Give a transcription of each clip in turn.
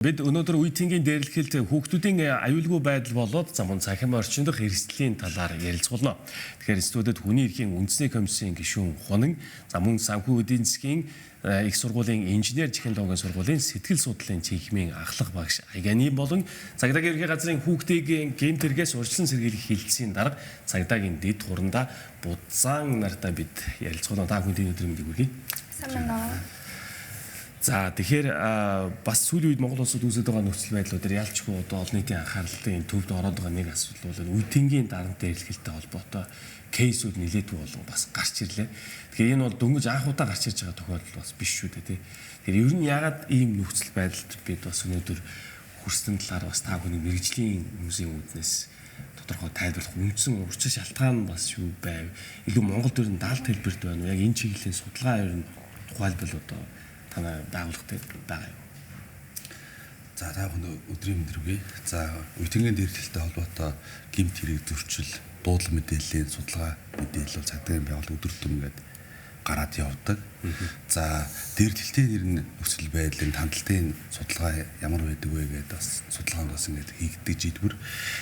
Бид өнөөдөр үе тэнгийн дээрлэхэлт хүүхдүүдийн аюулгүй байдал болоод за мөн цахим орчиндох эрсдлийн талаар ярилцуулна. Тэгэхээр студид хүний эрхийн үндэсний комиссийн гишүүн Хунан, за мөн санхүү эдийн засгийн их сургуулийн инженер технологийн сургуулийн сэтгэл судлалын цэнхмийн ахлах багш Аяганы болон цагдаагийн ерхий газрын хүүхдийн гэмт хэрэгээс урьдчилан сэргийлэх хилцээний дарга цагдаагийн дэд хурандаа Будзаан нартай бид ярилцуулна. Та бүхэнд энэ өдрийн мэндийг хүргэе. Сайн байна уу? За, тэгэхээр бас сүүлийн үед Монгол улсад үүсэж байгаа нөхцөл байдлуудаар ялчгүй одоо олон нийтийн анхаарлын төвд ороод байгаа нэг асуудал бол үе тэнгийн дарамт дээрлэхэлтэй холбоотой кейсүүд нэлээдгүй болон бас гарч ирлээ. Тэгэхээр энэ бол дөнгөж анх удаа гарч ирж байгаа тохиолдол бас биш шүү дээ, тий. Тэгэхээр ер нь яагаад ийм нөхцөл байдалд бид бас өнөөдөр хүрсэн талаар бас та бүхний мэргэжлийн хүмүүсийн үүднээс тодорхой тайлбарлах үндсэн урьдчилан шалтгаан нь бас юу байв? Илүү Монгол төр нь даалт хэлбэрт байна уу? Яг энэ чиглэлийн судалгаа ер нь тухайлбал одоо танай байгууллагатай байгаа юу? За, та бүхэнд өдрийн мэнд хүргэе. За, үе тэнгийн дээрлэхэлтэй холбоотой гэмт хэрэг зөрчил, дуудлага мэдээллийн судалгаа мэдээлэл бол цагдаагийн байгууллага өдөр тутам ингээд гараад явдаг. За, дээрлэлтийн нэр нь нөхцөл байдлын хандлтын судалгаа ямар байдаг вэ гэдэг бас судалгаанд бас ингээд хийгддэг жидбэр.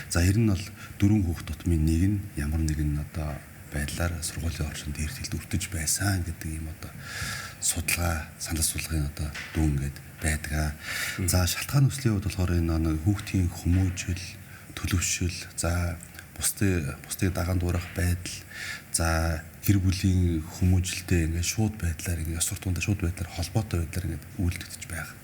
За, ер нь бол дөрвөн хүүхд тутмын нэг нь ямар нэгэн одоо байдлаар сургуулийн орчинд дээрлэлт өртөж байсан гэдэг ийм одоо судалгаа, санал судалгааны одоо дүн ингээд байдаг. За, шалтгаан нөхцөлийн хувьд болохоор энэ нэг хүүхдийн хүмүүжил, төлөвшөл, за бусдыг дагаан дуурах байдал, за гэр бүлийн хүмүүжилтэй ингээд шууд байдлаар ингээд ёс суртахуунтай шууд байдлаар холбоотой байдлаар ингээд үйлдэгдэж байгаа.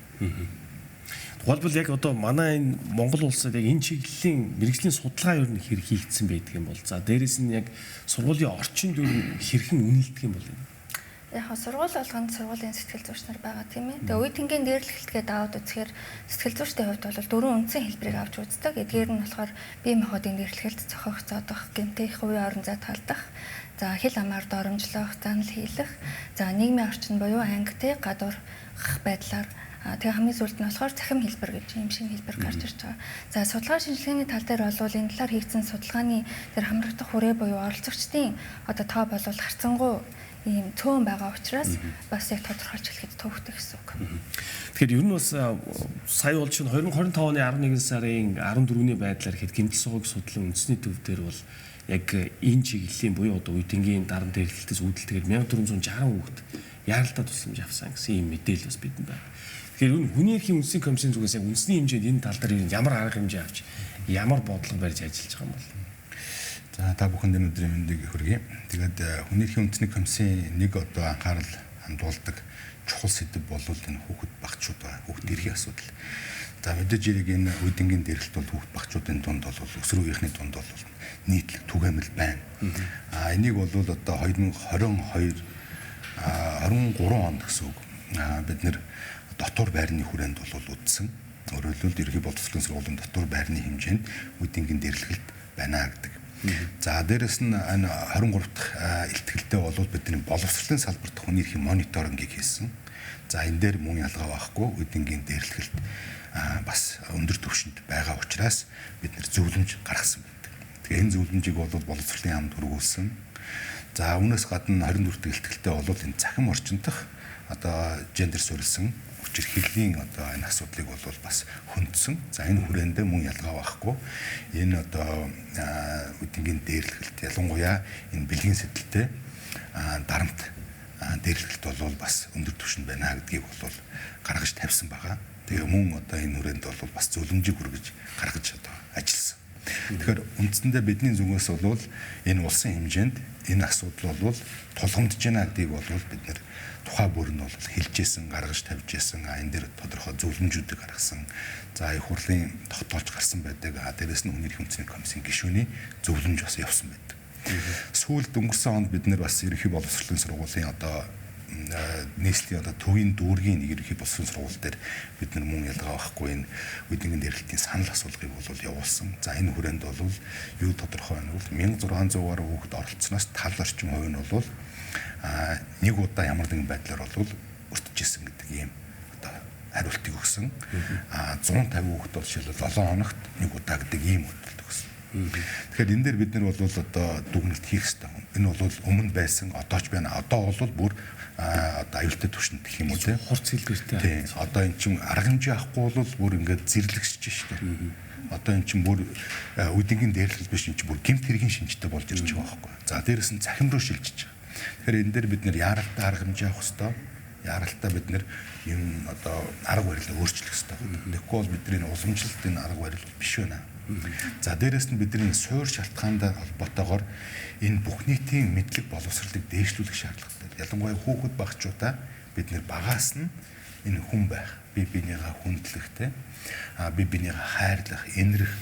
Тухайлбал яг одоо манай энэ Монгол улсад яг энэ чиглэлийн мэргэжлийн судалгаа ер нь хэр хийгдсэн байдаг юм бол, за дээрэс нь яг сургуулийн орчинд ер нь хэрхэн үнэлдэг юм бол энэ? Яг хаа сургууль болгонд сургуулийн сэтгэл зүйч нар байгаа, тийм ээ. Тэгээ үе тэнгийн дээрлэхэлтгээд аваад үзэхээр сэтгэл зүйчдийн хувьд бол дөрвөн үндсэн хэлбэрийг авч үздэг. Эдгээр нь болохоор бие махбодын дээрлэхэлт, цохих, зодох, гэмтэх, хувийн орон зайд халдах, за хэл амаар доромжлох, занал хийлэх, за нийгмийн орчин буюу анги те гадуурх байдлаар. Тэгээ хамгийн сүүлд нь болохоор цахим хэлбэр гэж ийм шинэ хэлбэр гарч ирж байгаа. За, судалгаа шинжилгээний тал дээр бол энэ талаар хийгдсэн судалгааны тэр хамрагдах хүрээ буюу оролцогчдын одоо тоо бол харьцангуй ийм цөөн байгаа учраас бас яг тодорхойлж хэлэхэд төвөгтэй гэсэн үг. Тэгэхээр ер нь бас сая бол чинь 2025 оны 11 сарын 14-ний байдлаар ихэд гэмтэл суугыг судлан үндэсний төв дээр бол яг энэ чиглэлийн буюу одоо үе тэнгийн дарамт дээрлэлтээс үүдэлтэйгээр 1460 хүүхэд яаралтай тусламж авсан гэсэн ийм мэдээлэл бас бидэнд байна. Тэгэхээр энэ хүний эрхийн үндэсний комиссийн зүгээс яг үндэсний хэмжээнд энэ тал дээр ямар арга хэмжээ авч, ямар бодлого барьж ажиллаж байгаа юм бол? За, та бүхэнд энэ өдрийн мэндийг хүргэе. Тэгээд хүний эрхийн үндэсний комиссийн нэг одоо анхаарал хандуулдаг чухал сэдэв бол энэ хүүхэд багчууд байгаа. Хүүхэд эрхийн асуудал. За, мэдээж хэрэг энэ үе тэнгийн дээрлэлт бол хүүхэд багчуудын дунд бол өсвөр үеийнхний дунд бол нийтлэг түгээмэл байна. А энийг бол одоо 2022 23 онд гэсэн үг. Бид нэр дотор байрны хүрээнд бол үдсэн. Өөрөөр хэлбэл ерөнхий боловсролын сургуулийн дотор байрны хэмжээнд үе тэнгийн дээрлэхэлт байна гэдэг. За, дээрэс нь энэ 23 дахь илтгэлдээ бол бидний боловсролын салбарт хүний эрхийн мониторингийг хийсэн. За, энэ дээр мөн ялгаа байхгүй үе тэнгийн дээрлэхэлт бас өндөр түвшинд байгаа учраас бид нэр зөвлөмж гаргасан байдаг. Тэгээ энэ зөвлөмжийг бол боловсролын яамд хүргүүлсэн. За, үүнээс гадна 24 дахь илтгэлдээ бол энэ цахим орчиндох одоо гендер суурилсан хүчирхийллийн одоо энэ асуудлыг бол бас хөндсөн. За, энэ хүрээндээ мөн ялгаа байхгүй. Энэ одоо үе тэнгийн дээрлэхэлт, ялангуяа энэ бэлгийн сэтэлтэй дарамт дээрлэхэлт бол бас өндөр түвшинд байна гэдгийг бол гаргаж тавьсан байгаа. Тэгээ мөн одоо энэ хүрээнд бол бас зөвлөмжийг хүргэж гаргаж одоо ажилласан. Тэгэхээр үндсэндээ бидний зүгээс бол энэ улсын хэмжээнд энэ асуудал бол тулгамдж байна гэдгийг бол бид нэр тухай бүр нь бол хэлжсэн, гаргаж тавьж байсан. Энэ дээр тодорхой зөвлөмжүүдийг гаргасан. За, их хурлын тогтоолж гарсан байдаг. Дээрээс нь хүний эрхийн үндэсний комиссийн гишүүний зөвлөмж бас явсан байдаг. Сүүлд өнгөрсөн онд бид нэр бас ерөнхий боловсролын сургуулийн одоо нийслэлийн одоо төвийн дүүргийн нэг ерөнхий боловсролын сургууль дээр бид нар мөн ялгаа байхгүй энэ үе тэнгийн дээрлэлтийн санал асуулгыг бол явуулсан. За, энэ хүрээнд бол юу тодорхой байна бол 1600 гаруй хүүхэд оролцсоноос тал орчим хувь нь бол нэг удаа ямар нэгэн байдлаар бол өртөжсэн гэдэг ийм одоо хариултыг өгсөн. 150 хүүхэд бол жишээлбэл 7 хоногт нэг удаа гэдэг ийм өртөлт өгсөн. Тэгэхээр энэ дээр бид нар бол одоо дүгнэлт хийх хэрэгтэй. Энэ бол өмнө байсан, одоо ч байна. Одоо бол бүр одоо аюултай түвшинд гэх юм уу те. Хурц хэлбэртэй. Тийм. Одоо эн чинь арга хэмжээ авахгүй бол бүр ингээд зэрлэгсэж штэ. Одоо эн чинь бүр үдингийн дээрлэл биш, эн чинь бүр гэмт хэргийн шинжтэй болж ирж байгаа байхгүй. За дээрэс нь цахим руу шилжиж байгаа. Тэгэхээр энэ дээр бид нэр яаралтай арга хэмжээ авах хэрэгтэй. Яаралтай бид нэр юм одоо арга барилаа өөрчлөх хэрэгтэй. Тэгэхгүй бол бидний уламжлалт энэ арга барил биш байна. За дээрэс нь бидний суур шалтгаантай холбоотойгоор энэ бүх нийтийн мэдлэг боловсролыг дээшлүүлэх шаардлагатай. Ялангуяа хүүхэд багчуудаа бид нэр багаас нь энэ хүн байх, бие биенийгээ хүндлэх те, бие биенийгээ хайрлах, инрэх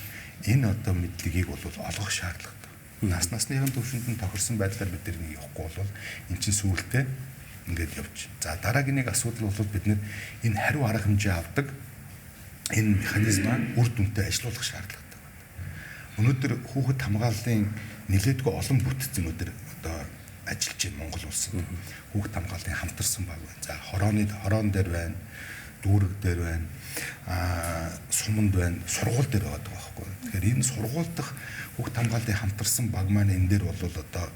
энэ одоо мэдлэгийг бол олгох шаардлагатай. Нас насныхын төвшөнд нь тохирсон байдлаар бид нар нэг явахгүй бол эн чинь сүултээ ингээд явж. За дараагийн нэг асуудал бол бид нэр энэ хариу арга хэмжээ авдаг энэ механизмаа үр дүнтэй ажилуулах шаардлагатай байна. Өнөөдөр хүүхэд хамгааллын нэлээдгүй олон бүтэц өнөөдөр одоо ажиллаж байна Монгол улсад. Хүүхэд хамгааллын хамтарсан баг байна. За хороон дээр байна, дүүрэг дээр байна, суманд байна, сургууль дээр байгаа байхгүй. Тэгэхээр энэ сургууль дах хүүхэд хамгааллын хамтарсан баг маань энэ дээр бол одоо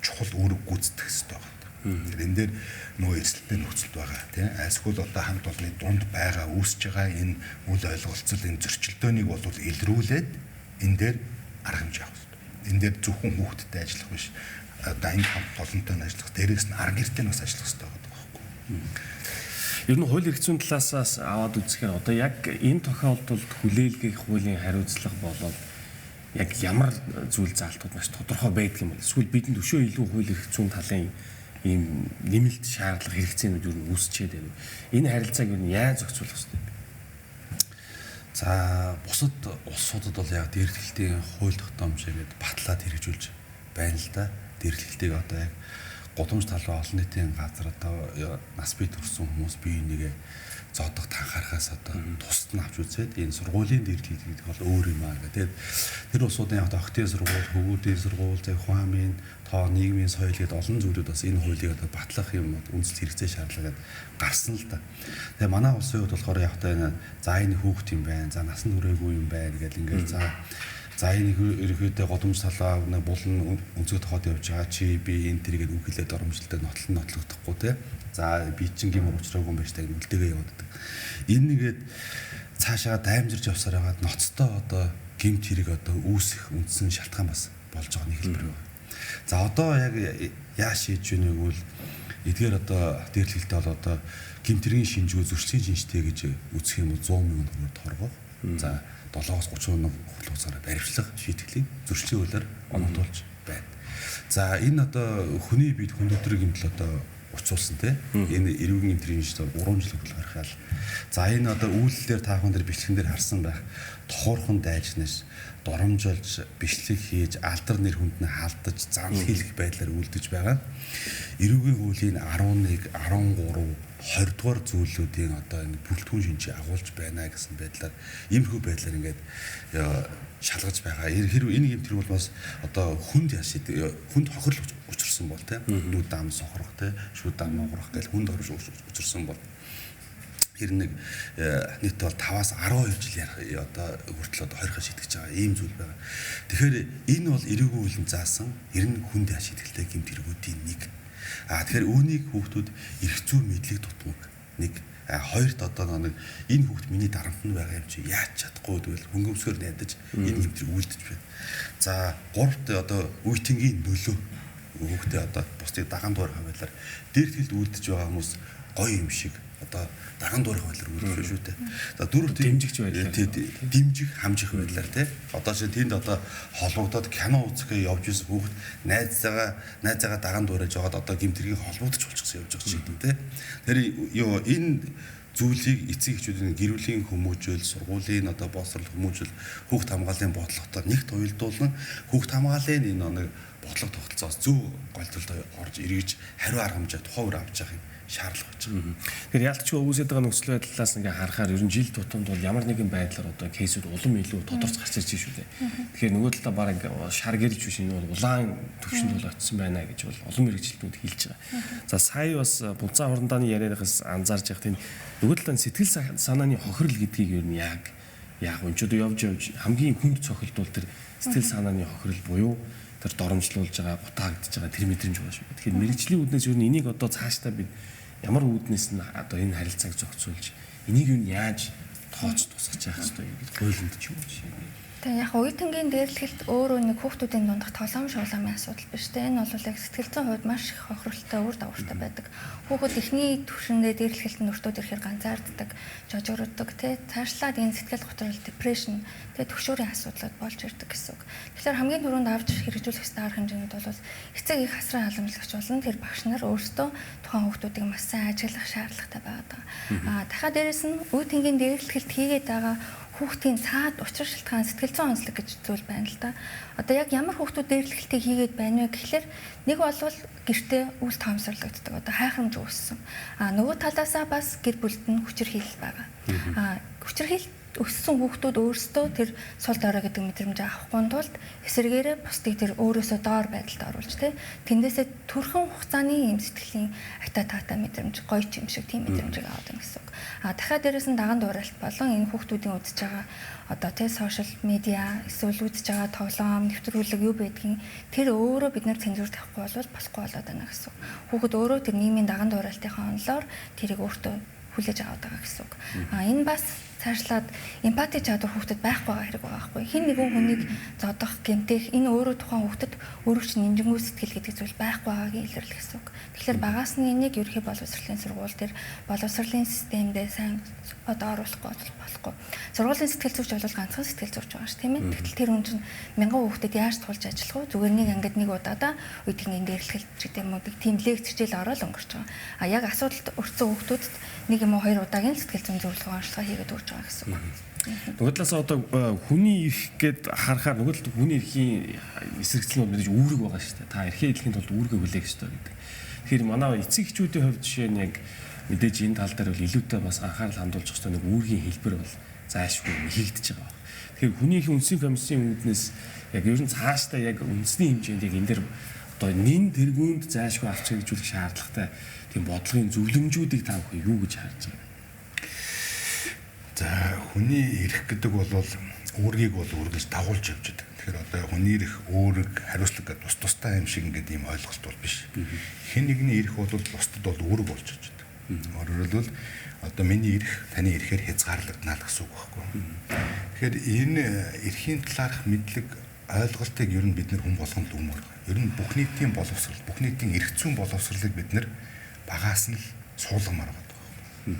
чухал үүрэг гүйцэтгэх хэрэгтэй байна. Тэгэхээр энэ дээр нөгөө эрсдэлтэй нөхцөлд байгаа тийм. Альсгүй одоо хамт олонны дунд байгаа үүсэж байгаа энэ үл ойлголцол энэ зөрчилдөөнийг бол илрүүлээд энэ дээр арга хэмжээ авах хэрэгтэй. Энэ дээр зөвхөн хүүхэдтэй ажиллах биш, одоо анги хамт олонтой нь ажиллах, дээрээс нь арга гэртэй нь бас ажиллах хэрэгтэй байгаа байхгүй. Ер нь хууль эрх зүйн талаас аваад үзэхээр одоо яг энэ тохиолдолд хүлээлгэх хуулийн хариуцлага болоод яг ямар зүйл заалтууд маш тодорхой байдаг юм бэ? Эсвэл бидэнд өшөө илүү хууль эрх зүйн талын ийм нэмэлт шаардлага хэрэгцээнүүд юу үүсчээд байна вэ? Энэ харилцааг юу яаж зохицуулах ёстой вэ? За бусад улсуудад бол яг дээрлэлтийн хууль тогтоомжийг батлаад хэрэгжүүлж байна л да. Дээрлэлтийг одоо яг гудамж талбай олон нийтийн газар одоо нас бие төрсэн хүмүүс бие бинийгээ зодох танхаархаас одоо тусад нь авч үзээд энэ сургуулийн дээрлэлт гэдэг бол өөр юм аа гэх. Тэгээд тэр улсуудын яг охтын сургууль, хөвгүүдийн сургууль, хуамын тоо, нийгмийн соёл гэдэг олон зүйлүүд бас энэ хуулийг одоо батлах юм үндэслэл хэрэгцээ шаардлага гэдээ гарсан л да. Тэгээ манай улсын хувьд болохоор яг та энэ за энэ хүүхд юм байна, за насан туршаагүй юм байна гэл ингээл за энэ ерөнхийдөө годомж салаа нэг булан өнцөг тохоод явж байгаа чи би энэ тэргээд үг хэлээд оромжлолтой нотлон нотлогдохгүй те. За би чин гэмээр учраагүй юм байна штэ үлдээгээ яваад. Энэ нэгээд цаашаа даймжирч явсаар байгаад ноцтой одоо гэмт хэрэг одоо үүсэх үндсэн шалтгаан бас болж байгаа нэг хэлбэр байна. За одоо яг яа шийдэж вэ гэвэл эдгээр одоо дээрлэлтэй бол одоо гэмт хэргийн шинжгүй зөрчлийн шинжтэй гэж үзэх юм бол 100 мянган төгрөг торгох. За 7-оос 30 мянган хүртэл хугацаараа баримтлах шийтгэлийг зөрчлийн хуулиар оногдуулж байна. За энэ одоо хүний бид хүн төдрийн гэмтэл одоо уцуулсан те. Энэ эрүүгийн гэмтлийн шинжтэй 3 жил хүртэл барихаал. За энэ одоо үйлдэлээр та бүхэн дээр бичлэгэн дээр харсан байх. Тохуурхан дайжнаж, доромжолж, бичлэг хийж, алдар нэр хүнд нь халдаж, занл хийлэх байдлаар үйлдэж байгаа. Эрүүгийн хуулийн 11, 13, 20 дугаар зүйлүүдийн одоо энэ бүрэлдэхүүн шинжийг агуулж байна гэсэн байдлаар иймэрхүү байдлаар ингээд шалгаж байгаа. Хэрвээ энэ гэмт хэрэг бол бас одоо хүнд яаш хүнд хохирол учирсан бол те нүд ам сохрох те шүд ам уграх гэл хүнд хохирол учирсан бол тэр нэг нийт бол 5-аас 12 жил одоо хүртэл одоо хорихоо шийтгэж байгаа ийм зүйл байгаа. Тэгэхээр энэ бол эрүүгийн хуулийн заасан ер нь хүнд яаш шийтгэлтэй гэмт хэрэгүүдийн нэг. А тэгэхээр үүнийг хүүхдүүд эрх зүйн мэдлэг дутмаг нэг, хоёрт одоо нэг энэ хүүхд миний дарамт нь байгаа юм чи яаж чадахгүй гэвэл хөнгөмсгөр найдаж энэ гэмт хэрэг үлдэж байна. За гуравт одоо үе тэнгийн нөлөө хүүхдээ одоо бусдыг даган дуурах байдлаар дээртгэлд үлдэж байгаа хүмүүс гоё юм шиг одоо даган дуурах байдлаар үлдэх шүү дээ. За дөрөвт дэмжигч байдлаар дэмжих, хамжих байдлаар тий. Одоо чинь тэнд одоо холбогдоод кино үзэхээ явж исэн хүүхэд найзаагаа даган дуурайж байгаад одоо гэмт хэргийг холбогдож болчихсон явж байгаа чинь тий. Тэр юу энэ зүйлийг эцэг эхчүүдийн гэр бүлийн хүмүүжил, сургуулийн одоо боловсрол хүмүүжил, хүүхд хамгааллын бодлоготой нэгт уялдуулан хүүхд хамгааллын энэ нэг бодлого тогтолцоос зөв голдолд орж эргэж хариу арга хэмжээ тухайн үр авч явах юм шаардлага байж байгаа. Тэгэхээр ялцчгүй үүсээд байгаа нөхцөл байдлаас ингээ харахаар ер нь жил тутамд бол ямар нэгэн байдлаар одоо кейсүүд улам илүү тодорч гарч ирж шүү дээ. Тэгэхээр нөгөө талаа бараг шар гэрж биш энэ бол улаан төвшөнд бол очисон байна гэж бол олон мэргэжилтнүүд хэлж байгаа. За сая бас булзан хурдандааны ярианаас анзаарч явах тийм нөгөө талаа сэтгэл санааны хохирол гэдгийг ер нь яг Яг энэ ч одоо явж явж хамгийн хүнд цохилдвол тэр сэтгэл санааны хохирол буюу тэр доромжлуулж байгаа, гутаагдж байгаа тэр мэдрэмж байгаа шүү. Тэгэхээр мэргэжлийн үүднээс ер нь энийг одоо цаашдаа бид ямар үүднээс нь одоо энэ харилцааг зохицуулж энийг юу яаж тооц тусгаж явах хэрэгтэй юм гэж гойлонд ч юм уу жишээ нь. Тэгээ яг оюутангийн дээрлэхэлт өөрөө нэг хүүхдүүдийн дундах тоглоом шуулаамын асуудал биш те. Энэ бол яг сэтгэл зүйн хувьд маш их хохиролтой, үр дагавартай байдаг. Хүүхэд эхний түвшиндээ дээрлэхэлтэнд өртөөд ирэхээр ганцаарддаг, жожигроддог те. Цаашлаад энэ сэтгэл готрол, депрешн, те төгшөөрийн асуудлууд болж ирдэг гэсэн үг. Тэгэхээр хамгийн түрүүнд авч хэрэгжүүлэх ёстой арга хэмжээнүүд бол эцэг их хасран халамжлагч болон тэр багш нар өөрсдөө тухайн хүүхдүүдийг маш сайн ажиглах шаардлагатай байдаг. Аа дахиад дээрэс нь оюутангийн дээрлэхэлт хийгээд байгаа хүүхдийн цаад учир шалтгаан сэтгэл зүйн онцлог гэж зүйл байна л да. Одоо яг ямар хүүхдүүд дээрлэхэлтийг хийгээд байна вэ гэхлээр нэг болвол гэртээ үл тоомсорлогддог. Одоо хайхрамж үүссэн. А нөгөө талаасаа бас гэр бүлд нь хүчирхийлэл байгаа. А хүчирхийлэл өссөн хүүхдүүд өөрсдөө тэр сул дорой гэдэг мэдрэмжээ авахгүй тулд эсэргээрээ бусдыг тэр өөрөөсөө доор байдалд оруулж тэ тэндээсээ төрхөн хугацааны юм сэтгэлийн ата таатай мэдрэмж, гоё ч юм шиг тийм мэдрэмжийг аваад байна гэсэн үг. А дахиад дээрэс нь даган дуурайлт болон энэ хүүхдүүдийн үзэж байгаа одоо тэ сошиал медиа эсвэл үзэж байгаа тоглоом, нэвтрүүлэг юу байдгийг тэр өөрөө бид нар цензуур тавихгүй бол болохгүй болоод байна гэсэн үг. Хүүхэд өөрөө тэр нийгмийн даган дуурайлтынхаа онолоор тэрийг өөртөө хүлээж аваад байгаа гэсэн үг. А энэ бас цаашлаад эмпати чадвар хүүхдэд байхгүй байгаа хэрэг байгаа байхгүй. Хэн нэгэн хүнийг зодох, гэмтэх энэ өөрөө тухайн хүүхдэд өөрөө ч нэмжингүү сэтгэл гэдэг зүйл байхгүй байгаагийн илэрлэл гэсэн үг. Тэгэхээр багаас нь энийг ерөнхий боловсролын сургууль дээр боловсролын системдээ сайн одоо оруулахгүй бол болохгүй. Сургуулийн сэтгэл зүйч бол ганцхан сэтгэл зүйч байгаа ш, тийм ээ. Тэгтэл тэр хүн чинь мянган хүүхдэд яаж тулж ажиллах вэ? Зүгээр нэг ангид нэг удаадаа үеийн дээрлэхэлт гэдэг юм уу тийм лекц хичээл ороод өнгөрч байгаа. А яг асуудалд өртсөн хүүхдүүдэд нэг юм уу хоёр удаагийн сэтгэл зүйн зөвлөгөө онцлогоо хийгээд өгч байгаа гэсэн үг. Нөгөө талаас одоо хүний эрх гээд харахаар нөгөө талд хүний эрхийн эсрэгцэл нь мэдээж үүрэг байгаа шүү дээ. Та эрхээ эдлэхийн тулд үүргээ хүлээх ёстой гэдэг. Тэгэхээр манай эцэг эхчүүдийн хувьд жишээ нь яг мэдээж энэ тал дээр бол илүүтэй бас анхаарал хандуулж ёстой нэг үүргийн хэлбэр бол зайлшгүй хийгдэж байгаа. Тэгэхээр хүний эрхийн үндсэн комиссийн үүднээс яг ер нь цаашдаа яг үндэсний хэмжээнд яг энэ дээр одоо нэн тэргуунд зайлшгүй авч хэрэгжүүлэх шаардлагатай тийм бодлогын зөвлөмжүүдийг та бүхэн юу гэж харж байгаа вэ? За хүний эрх гэдэг бол үүргийг бол үргэлж дагуулж явж байдаг. Тэгэхээр одоо хүний эрх, үүрэг, хариуцлага гэдэг тус тустай юм шиг ингээд ийм ойлголт бол биш. Хэн нэгний эрх бол бусдад бол үүрэг болж явж байдаг. Өөрөөр хэлбэл одоо миний эрх таны эрхээр хязгаарлагдана л гэсэн үг байхгүй. Тэгэхээр энэ эрхийн талаарх мэдлэг ойлголтыг ер нь бид нэр хүн болгонд өгмөр. Ер нь бүх нийтийн боловсрал, бүх нийтийн эрх зүйн боловсролыг бид нэр багаас нь л суулгамаар байгаа байхгүй.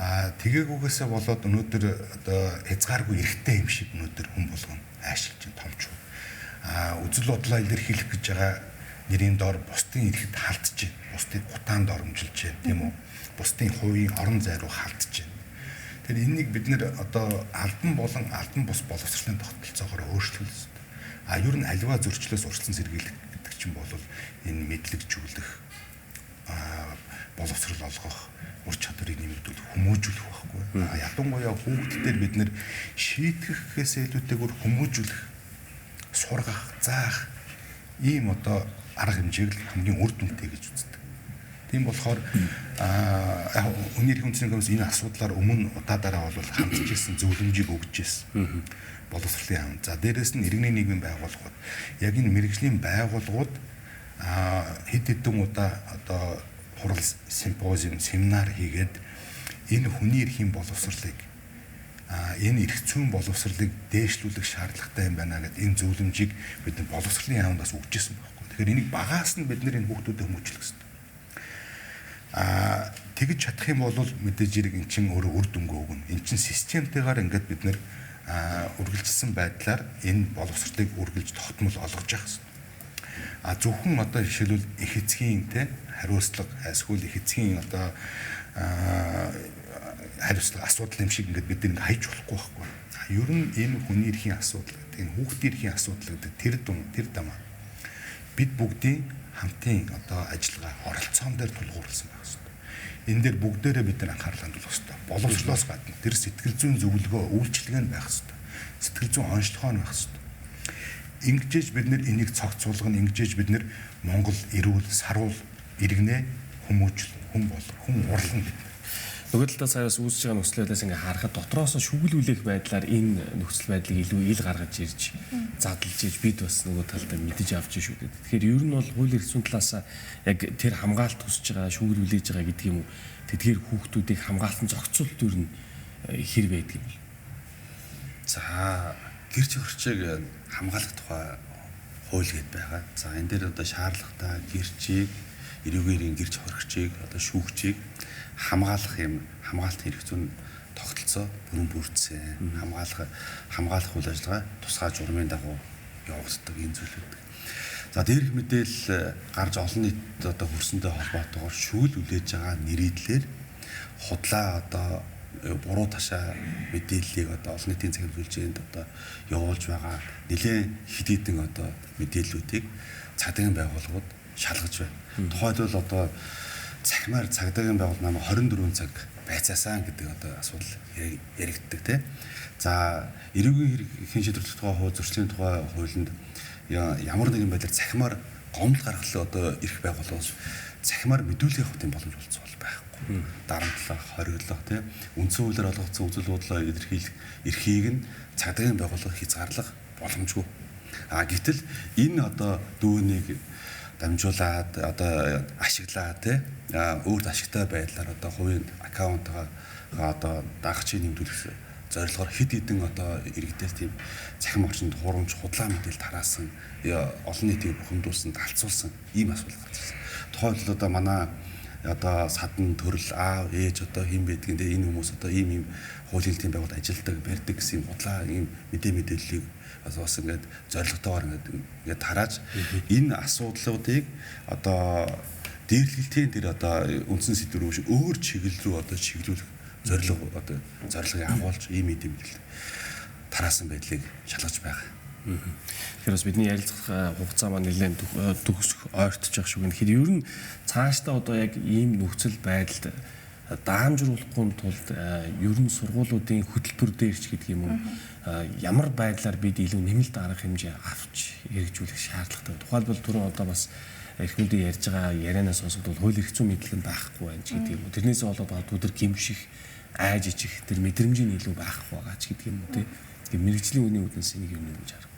А тэгээгүйгээсээ болоод өнөөдөр одоо хязгааргүй эрхтэй юм шиг өнөөдөр хүн болгоно аашилж томч. А үзэл бодлоо илэрхийлэх гэж байгаа нэрийн доор бусдын эрхэд халдж байна. Бусдыг гутаанд оромжилж байна, тийм үү? Бусдын хувийн орон зай руу халдж байна. Тэгэхээр энэнийг бид нэр одоо албан болон албан бус боловсролын тогтолцоогоор өөрчлөх ёстой. А ер нь аливаа зөрчлөөс урьдчилан сэргийлэх гэдэг чинь бол энэ мэдлэгжүүлэх, боловсрол олгох, ур чадварыг нэмэгдүүлэх, хүмүүжүүлэх байхгүй. Ялангуяа хүүхдүүдээр бид нэр шийтгэх гэхээс илүүтэйгээр хүмүүжүүлэх, сургах, заах ийм одоо арга хэмжээг л хамгийн үр дүнтэй гэж үздэг. Тийм болохоор хүний эрхийн үндэсний комисс энэ асуудлаар өмнө удаадаараа бол хандж ирсэн зөвлөмжийг өгч ирсэн. Боловсролын яам. За дээрэс нь иргэний нийгмийн байгууллагууд яг энэ мэргэжлийн байгууллагууд хэд хэдэн удаа одоо хурал симпозиум, семинар хийгээд энэ хүний эрхийн боловсролыг энэ эрх зүйн боловсролыг дээшлүүлэх шаардлагатай юм байна гэдээ энэ зөвлөмжийг бид боловсролын яамдаас өгч ирсэн байхгүй. Тэгэхээр энийг багаас нь бид нэр энэ хүүхдүүдэд хүмүүжүүлэх хэрэгтэй. Тэгж чадах юм бол мэдээж хэрэг эн чинь өөрөө үр дүнгээ өгнө. Эн чинь системтэйгээр ингээд бид нэр үргэлжилсэн байдлаар энэ боловсролыг үргэлж тогтмол олгож явах хэрэгтэй. А зөвхөн одоо жишээлбэл их эцгийн те хариуцлага эсвэл их эцгийн одоо хариуцлага асуудал юм шиг ингээд бид нэг хайж болохгүй байхгүй. Ер нь энэ хүний эрхийн асуудал гэдэг, энэ хүүхдийн эрхийн асуудал гэдэг тэр дун тэр дамаа бид бүгдийн хамтын одоо ажиллагаа оролцоон дээр тулгуурласан байх хэрэгтэй. Энэ дээр бүгдээрээ бид нар анхаарал хандуулах хэрэгтэй. Боловсрлоос гадна тэр сэтгэл зүйн зөвлөгөө, үйлчилгээ нь байх хэрэгтэй. Сэтгэл зүйн онцлогоо нь байх хэрэгтэй. Ингэжээж бид нэр энийг цогцолгоно, ингэжээж бид нэр Монгол эрүүл, саруул иргэнэ хүмүүжил, хүн бол хүн урлана бид нар. Нөгөө талдаа сая бас үүсэж байгаа нөхцөл байдлаас ингээ харахад дотроос шүглүүлэх байдлаар энэ нөхцөл байдлыг илүү ил гаргаж ирж задлж иж бид бас нөгөө талдаа мэдэж авч шүү дээ. Тэгэхээр ер нь бол хууль эрх зүйн талаас яг тэр хамгаалалт хүсэж байгаа, шүглүүлээж байгаа гэдэг юм уу? Тэдгээр хүүхдүүдийг хамгаалсан зохицуулт ер нь хэр байдаг юм бэ? За, гэрч хөрчийг хамгаалах тухай хууль гээд байгаа. За, энэ дээр одоо шаардлагатай гэрчийг, эрүүгээрийн гэрч хоригчийг, одоо шүүгчийг хамгаалах юм хамгаалалт хэрэгцүүн тогтолцоо бүрэн бүрдсэн. Хамгаалах үйл ажиллагаа тусгай журмын дагуу явагддаг энэ зүйл байдаг. За, дээрх мэдээлэл гарч олон нийт одоо хөрсөнтэй холбоотойгоор шүүл үлээж байгаа нэрийдлэр худлаа одоо буруу ташаа мэдээллийг одоо олон нийтийн цахим сүлжээнд одоо явуулж байгаа нэлээд хэд хэдэн одоо мэдээллүүдийг цагдаагийн байгууллагууд шалгаж байна. Тухайлбал одоо цахимаар цагдаагийн байгууллага намайг 24 цаг байцаасан гэдэг одоо асуудал яригддаг тий. За, эрүүгийн хэргийн шийдвэрлэх тухай хууль, зөрчлийн тухай хуулинд ямар нэгэн байдлаар цахимаар гомдол гаргалаа одоо эрх байгууллагаас цахимаар мэдүүлэг авах тийм боломж болцсон бол байхгүй. Дарамтлах, хориглох тий, үндсэн хуулиар олгогдсон үзэл бодлоо илэрхийлэх эрхийг нь цагдаагийн байгууллага хязгаарлах боломжгүй. А гэтэл энэ одоо дүүнийг дамжуулаад одоо ашиглаад тий, өөрт ашигтай байдлаар одоо хувийн аккаунтгаа одоо дагагчийг нэмдүүлэх зорилгоор хэд хэдэн одоо иргэдээс тийм цахим орчинд хурамч худлаа мэдээлэл тараасан, олон нийтийг бухимдуулсан, талцуулсан ийм асуудал гарч ирсэн. Тухайлбал одоо манай одоо садан төрөл аав ээж одоо хэн байдгийг те энэ хүмүүс одоо ийм ийм хуулийн тийм байгууллагад ажилладаг, барьдаг гэсэн юм худлаа ийм мэдээллийг бас ингээд зорилготойгоор ингээд тарааж энэ асуудлуудыг одоо дээрлэлтийн тэр одоо үндсэн сэдв рүү биш өөр чиглэл рүү одоо чиглүүлэх зорилго одоо зорилгыг агуулж ийм мэдээлэл тараасан байдлыг шалгаж байгаа. Тэгэхээр бас бидний ярилцах хугацаа маань нэлээд төгсөх ойртож байгаа шүү. Тэгэхээр ер нь цаашдаа одоо яг ийм нөхцөл байдалд даамжруулахгүй тулд ер нь сургуулиудын хөтөлбөр дээр ч гэдэг юм уу ямар байдлаар бид илүү нэмэлт арга хэмжээ авч хэрэгжүүлэх шаардлагатай. Тухайлбал түрүүн одоо бас эрхмүүдийн ярьж байгаа ярианаас сонсоход бол хууль эрх зүйн мэдлэг нь байхгүй байна ч гэдэг юм уу. Тэрнээсээ болоод өдөр гимших, айж ичих тэр мэдрэмжийн илүү байхгүй байгаа ч гэдэг юм уу тий. Тэгээ мэргэжлийн үний үднэс энийг юм гэж харах.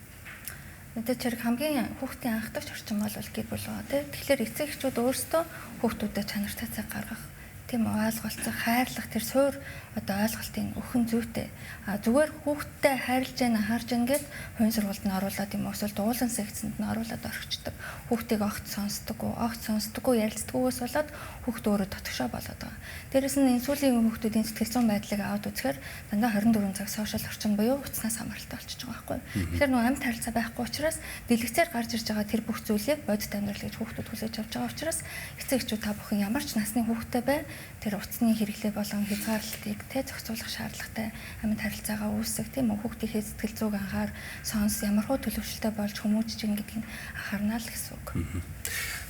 Мэдээж хэрэг хамгийн хүүхдийн анхдагч орчин бол гэр бүл байгаа тий. Тэгэхээр эцэг эхчүүд өөрсдөө хүүхдүүдэд чанартай цаг гаргах, тийм ойлголцох, хайрлах тэр суур одоо ойлголтын өхөн зүйтэй. А зүгээр хүүхдтэй хайрлаж яана, харж яана гэд хувийн сургуульд нь оруулаад юм эсвэл дуулан секцэнд нь оруулаад орхичдаг. Хүүхдийг огт сонсдоггүй, ярилцдаггүйгээс болоод хүүхд өөрөө дотгошоо болоод байгаа. Дээрээс нь энэ сүүлийн хүүхдүүдийн сэтгэл зүйн байдлыг аваад үзэхээр дандаа 24 цаг сошиал орчин буюу утаснаас хамааралтай болчихж байгаа байхгүй. Тэгэхээр нөгөө амьд харилцаа байхгүй учраас дэлгэцээр гарч ирж байгаа тэр бүх зүйлийг бодит амьдрал гэж хүүхдүүд хүлээж авч байгаа учраас эцэг эхчүүд та бүхэн ямар ч насны хүүхдтэй бай тэр утасны хэрэглээ болон хязгаарлалтыг тэ зохицуулах шаардлагатай, амьд харилцаагаа үүсгэх тийм үү, хүүхдийнхээ сэтгэл зүйг анхаар сонс, ямар хуу төлөвшөлтэй болж хүмүүжиж гин гэдгийг анхаарна л гэсэн үг.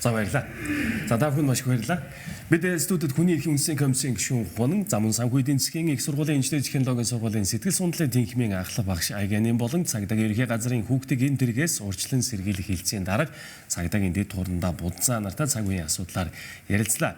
За, баярлалаа. За, та бүхэнд маш их баярлалаа. Бид студид хүний эрхийн үндсэн комиссийн гишүүн Хунан, Замун санхүү эдийн засгийн их сургуулийн инженер технологийн сургуулийн сэтгэл судлалын тэнхимийн анхлах багш Айганин болон цагдаагийн ерхий газрын хүүхдийг энэ тэргээс урьдчилан сэргийлэх хэлцээний дарга цагдаагийн дэд хурдандаа Будзаа нартай цаг үеийн асуудлаар ярилцлаа.